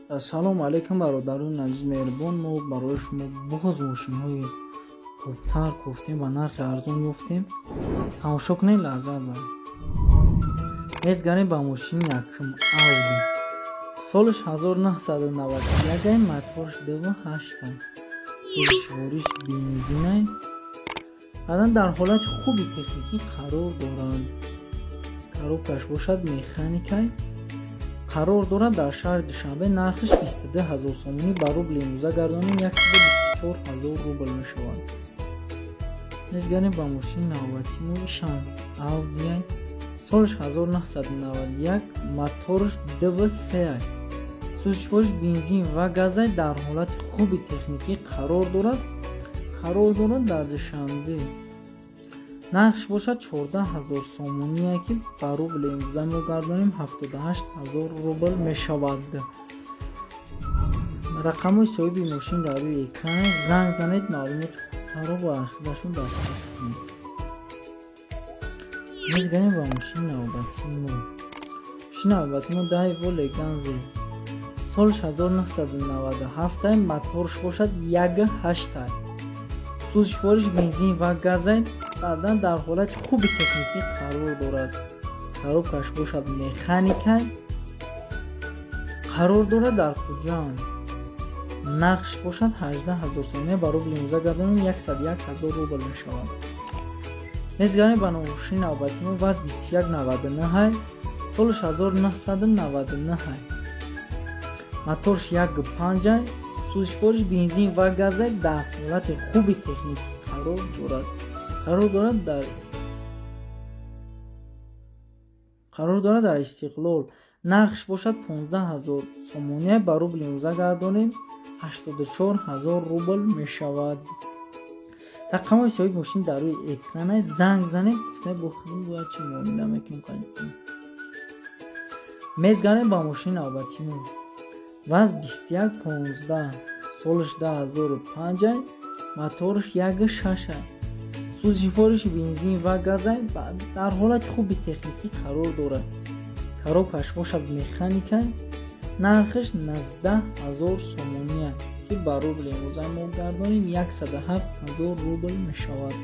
Ассалому алайкум, бародарони азиз меҳрубон. Мо барои шумо боз мошинҳои хубтар кофтем, ба нархи арзон ёфтем. Тамошо кунед, лаззат баред. Мезгарем ба мошини якум, Ауди. Солаш 1991, моторш 2.8, сӯзишвориш бензинай. Баъдан дар ҳолати хуби техникӣ қарор дорад. Коробкаш бошад механикай. Қарор дорад дар шаҳри Душанбе. Нархаш 22 ҳазор сомонӣ, ба рубли имрӯза гардонем, 124 ҳазор рубл мешавад. Мезгарем ба мошини навбатӣ мо, ишам Аудиай. Солаш 1991, моторш 2.3, сӯзишвориш бензин ва газай, дар ҳолати хуби техникӣ қарор дорад. Қарор дорад дар Душанбе. Нархш бошад 14 ҳазор сомоние, ки ба рубли имрӯза мо гардонем, 78 ҳазор рубл мешавад. Рақамҳои соҳиби мошин дар рӯи экран, занг занед, маълумоти хубтарро бо архивашон дастрас кунед. Мезгарем ба мошини навбатии мо. Мошини навбатии мо Дайво Леганзе. Солаш 1997, моторш бошад 1.8. Сӯзишвориш бензин ва газай, баъдан дар ҳолати хуби техникӣ қарор дорад. Коробкаш бошад механикай. Қарор дорад дар Хуҷанд. Нархш бошад 18 ҳазор сомонӣ, ба рубли имрӯза гардонем, 101 ҳазор рубл мешавад. Мезгарем ба мошини навбатии мо, ВАЗ 2199, солаш 1999, моторш 1.5, сӯзишвориш бензин ва газай, дар ҳолати хуби техникӣ қарор дорад. Қарор дорад дар Истиқлол. Нархш бошад 15 ҳазор сомонӣ, ба рубли имрӯза гардонем, 84 ҳазор рубл мешавад. Рақамҳои соҳиби мошин дар рӯи экран, занг занед, гуфта бо худам бояд чӣ муомила мекунем қадим. Мезгарем ба мошини навбатии мо. ВАЗ 2115, солаш 2005, моторш 1.6, сӯзишвориш бензин ва газай, дар ҳолати хуби техникӣ қарор дорад. Коробкаш бошад механика. Нархаш 19 ҳазор сомоние, ки ба рубли имрӯза мо гардонем, 107 ҳазор рубл мешавад.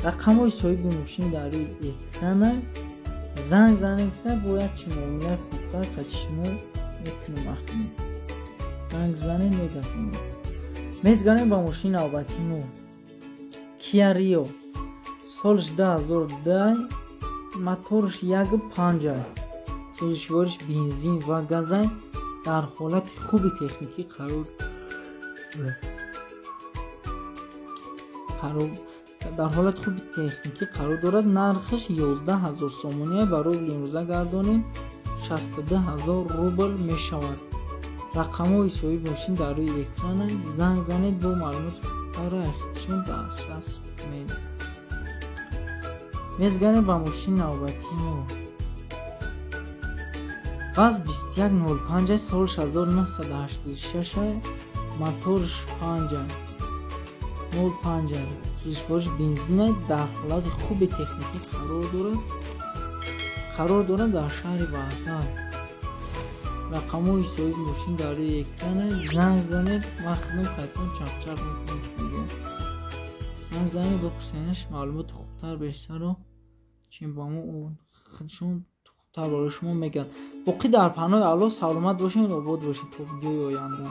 Рақамҳои соҳиби мошин дар рӯи экран, занг занед, гуфта бояд чӣ муомилаи хубтар қати шумо мекунем ахмед. Занг занед, мегапонем. Мезгарем ба мошини навбатии мо. Kia Rio. Солаш 2010, моторш 1.5, сӯзишвориш бензин ва газай, дар ҳолати хуби техникӣ қарор дорад. Нархаш 11 ҳазор сомонӣ, ба рубли имрӯза гардонем, 62 ҳазор рубл мешавад. Рақамҳои соҳиби мошин дар рӯи экран, занг занед, бо маълумоти хубтарро ахтишон дастрас кунед. Мезгарем ба мошини навбатии мо. ВАЗ 2105, солаш 1986, моторш 5 05, сӯзишвориш бензин, дар ҳолати хуби техникӣ қарор дорад. Қарор дорад дар шаҳри Ваҳдат. Рақамҳои соҳиби мошин дар рӯи экран, занг занед, ман худам қайтон чақчақ мекунам дига. Занг занед, бипурсенаш маълумоти хубтар бештарро, чин ба мо худшон хубтар барои шумо мегӯянд. Боқӣ дар паноҳи Аллоҳ, саломат бошед, обод бошед то видеои оянда.